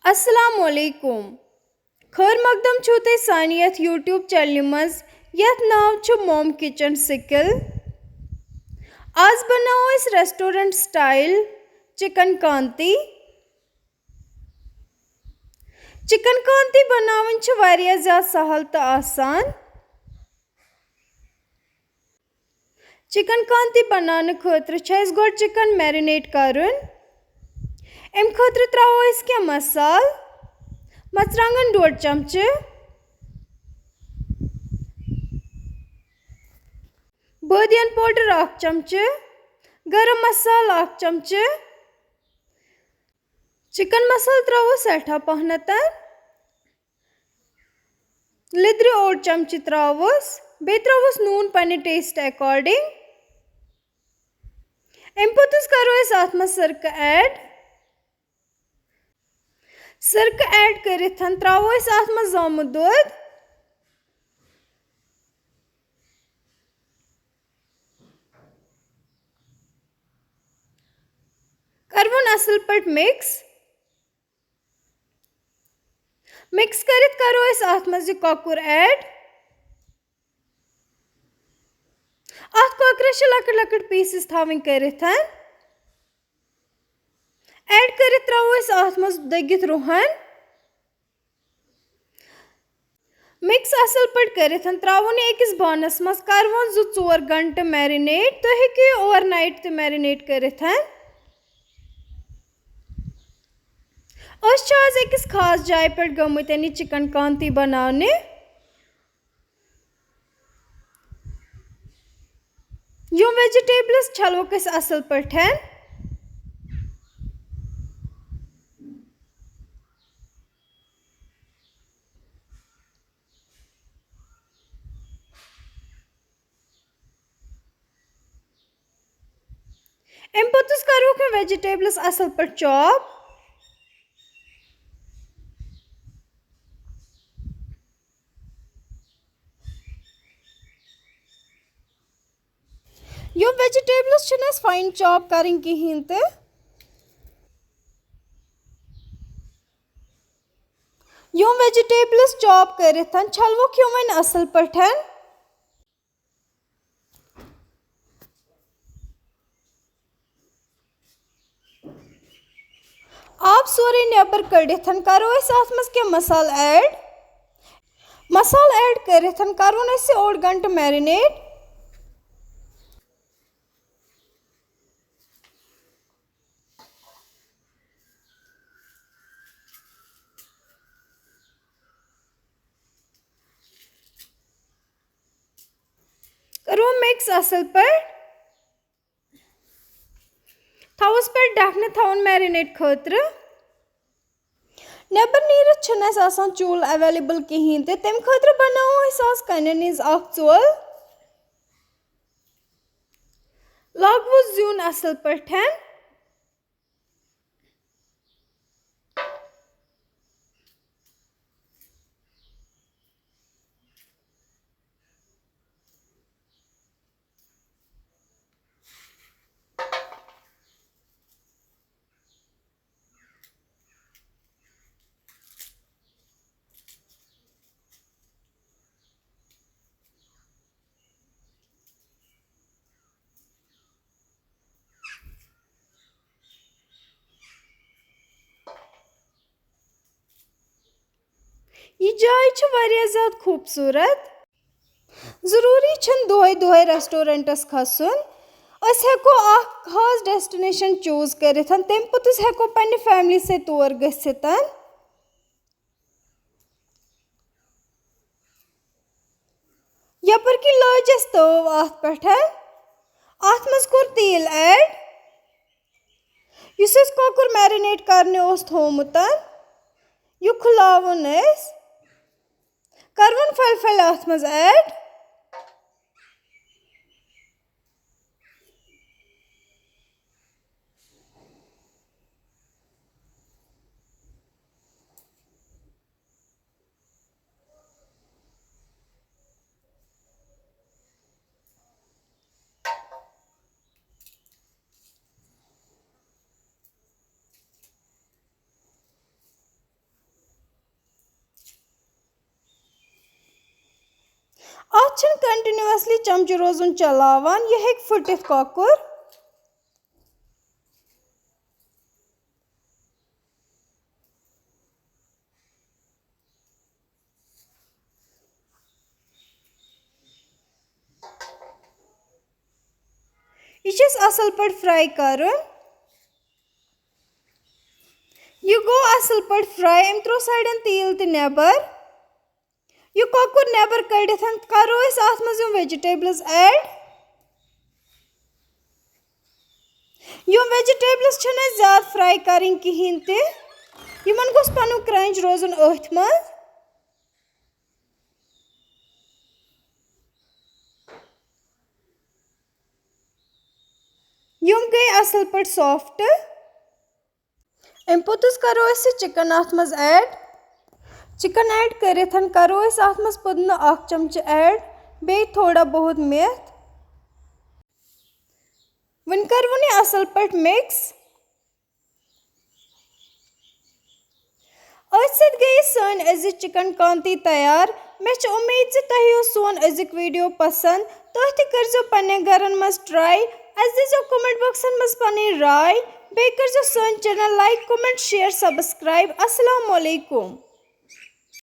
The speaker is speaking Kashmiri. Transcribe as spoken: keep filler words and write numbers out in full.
السلام علیکم۔ خٲر مقدم چھُو تۄہہِ سانہِ یَتھ YouTube چینلہِ منٛز، یَتھ ناو چھُ Mom Kitchen Skill۔ آز بناوو أسۍ restaurant style chicken کانتی۔ Chicken کانتی بناوٕنۍ چھِ واریاہ زیادٕ سہل تہٕ آسان۔ Chicken کانتی بناونہٕ خٲطرٕ چھُ اَسہِ گۄڈٕ chicken marinate کرُن۔ اَمہِ خٲطرٕ ترٛاوو أسۍ کینٛہہ مسالہٕ۔ مرژٕوانٛگن ڈوڈ چمچہٕ، بٲدیان powder اکھ چمچہٕ، گرم مسالہٕ اکھ چمچہٕ، chicken مسالہٕ ترٛاوو سٮ۪ٹھاہ پہنتن۔ لیٚدرِ اوٚڑ چمچہٕ ترٛاووس، بیٚیہِ ترٛاووس نوٗن پننہِ taste according۔ اَمہِ پوٚتُس کرو أسۍ اَتھ منٛز سِرکہٕ add۔ سِرکہٕ add کٔرِتھ ترٛاوو أسۍ اَتھ منٛز زامُت دۄد۔ کروُن اَصٕل پٲٹھۍ mix۔ Mix کٔرِتھ کرو أسۍ اَتھ منٛز یہِ کۄکُر add۔ اَتھ کۄکرَس چھِ لۄکٕٹۍ لۄکٕٹۍ pieces تھاوٕنۍ کٔرِتھ۔ Add کٔرِتھ ترٛاوو أسۍ اَتھ منٛز دٔگِتھ رُہن۔ Mix اَصٕل پٲٹھۍ کٔرِتھ ترٛاوُن یہِ أکِس بانَس منٛز، کَرٕوُن زٕ ژور گھنٹہٕ marinate۔ تُہۍ ہیٚکِو یہِ overnight تہِ marinate کٔرِتھ۔ أسۍ چھِ آز أکِس خاص جایہِ پٮ۪ٹھ گٔمٕتۍ یہِ chicken کانتی بناونہِ۔ یِم vegetables چھلوکھ أسۍ اَصٕل پٲٹھۍ۔ اَمہِ پوٚتُس کَروکھ یِم vegetables اَصٕل پٲٹھۍ chop۔ یِم vegetables چھِنہٕ اَسہِ fine chop کَرٕنۍ کِہیٖنۍ تہِ۔ یِم vegetables chop کٔرِتھ چھلوکھ یِم وۄنۍ اَصٕل پٲٹھۍ۔ آب سورُے نٮ۪بر کٔڑِتھ کرو أسۍ اَتھ منٛز کینٛہہ مسالہٕ add۔ مسالہٕ add کٔرِتھ کرون أسۍ یہِ اوٚڑ گھنٹہٕ marinate۔ کرو mix اَصٕل پٲٹھۍ۔ تھاووس پٮ۪ٹھ ڈَکھنہٕ تھاوُن marinate خٲطرٕ۔ نٮ۪بر نیٖرِتھ چھُنہٕ اَسہِ آسان چوٗلہٕ available کِہیٖنۍ تہِ، تَمہِ خٲطرٕ بَناوو أسۍ آز کَنٮ۪ن ہٕنٛز اَکھ ژول۔ لاگوس زیُن اَصٕل پٲٹھۍ۔ یہِ جاے چھِ واریاہ زیادٕ خوٗبصوٗرت۔ ضروٗری چھُنہٕ دۄہے دۄہے restaurantس کھسُن۔ أسۍ ہٮ۪کو اکھ خاص destination choose کٔرِتھ، تَمہِ پوٚتُس ہٮ۪کو پننہِ family سۭتۍ تور گٔژھِتھ۔ یپٲرۍ کِنۍ لٲج اَسہِ تٲو اَتھ پٮ۪ٹھ۔ اَتھ منٛز کوٚر تیٖل add۔ یُس اَسہِ کۄکُر marinate کرنہِ اوس تھوٚومُت، یہِ کھُلاوُن اَسہِ۔ کَرٕوُن پھلۍ پھلۍ اَتھ منٛز add۔ اَتھ چھِنہٕ کنٹینیوسلی چمچہٕ روزُن چلاوان، یہِ ہیٚکہِ پھٕٹِتھ کۄکُر۔ یہِ چھِ اَسہِ اَصٕل پٲٹھۍ فراے کَرُن۔ یہِ گوٚو اَصٕل پٲٹھۍ فراے، أمۍ ترٛوو سایڈَن تیٖل تہِ نٮ۪بَر۔ یہِ کۄکُر نٮ۪بَر کٔڑِتھ کَرو أسۍ اَتھ منٛز یِم ویجیٹیبلٕز ایڈ۔ یِم ویجیٹیبلٕز چھِنہٕ اَسہِ زیادٕ فراے کَرٕنۍ کِہیٖنۍ تہِ، یِمَن گوٚژھ پَنُن کرٛنٛچ روزُن أتھۍ منٛز۔ یِم گٔے اَصٕل پٲٹھۍ سافٹ۔ اَمہِ پوٚتُس کَرو أسۍ یہِ چِکَن اَتھ منٛز ایڈ۔ چِکَن ایڈ کٔرِتھ کَرو أسۍ اَتھ منٛز پُدنہٕ اَکھ چمچہٕ ایڈ، بیٚیہِ تھوڑا بہت میتھ۔ وۄنۍ کَرٕ وُن یہِ اَصٕل پٲٹھۍ مِکس۔ أتھۍ سۭتۍ گٔیے سٲنۍ أزِچ چِکَن کانتی تیار۔ مےٚ چھِ اُمید زِ تۄہہِ یِیو سون أزیُک ویٖڈیو پَسنٛد۔ تُہۍ تہِ کٔرۍزیو پنٛنٮ۪ن گَرَن منٛز ٹرٛاے۔ اَسہِ دیٖزیو کمنٹ باکسَن منٛز پنٕنۍ راے۔ بیٚیہِ کٔرۍزیو سٲنۍ channel like, comment, share, subscribe. السلام علیکم۔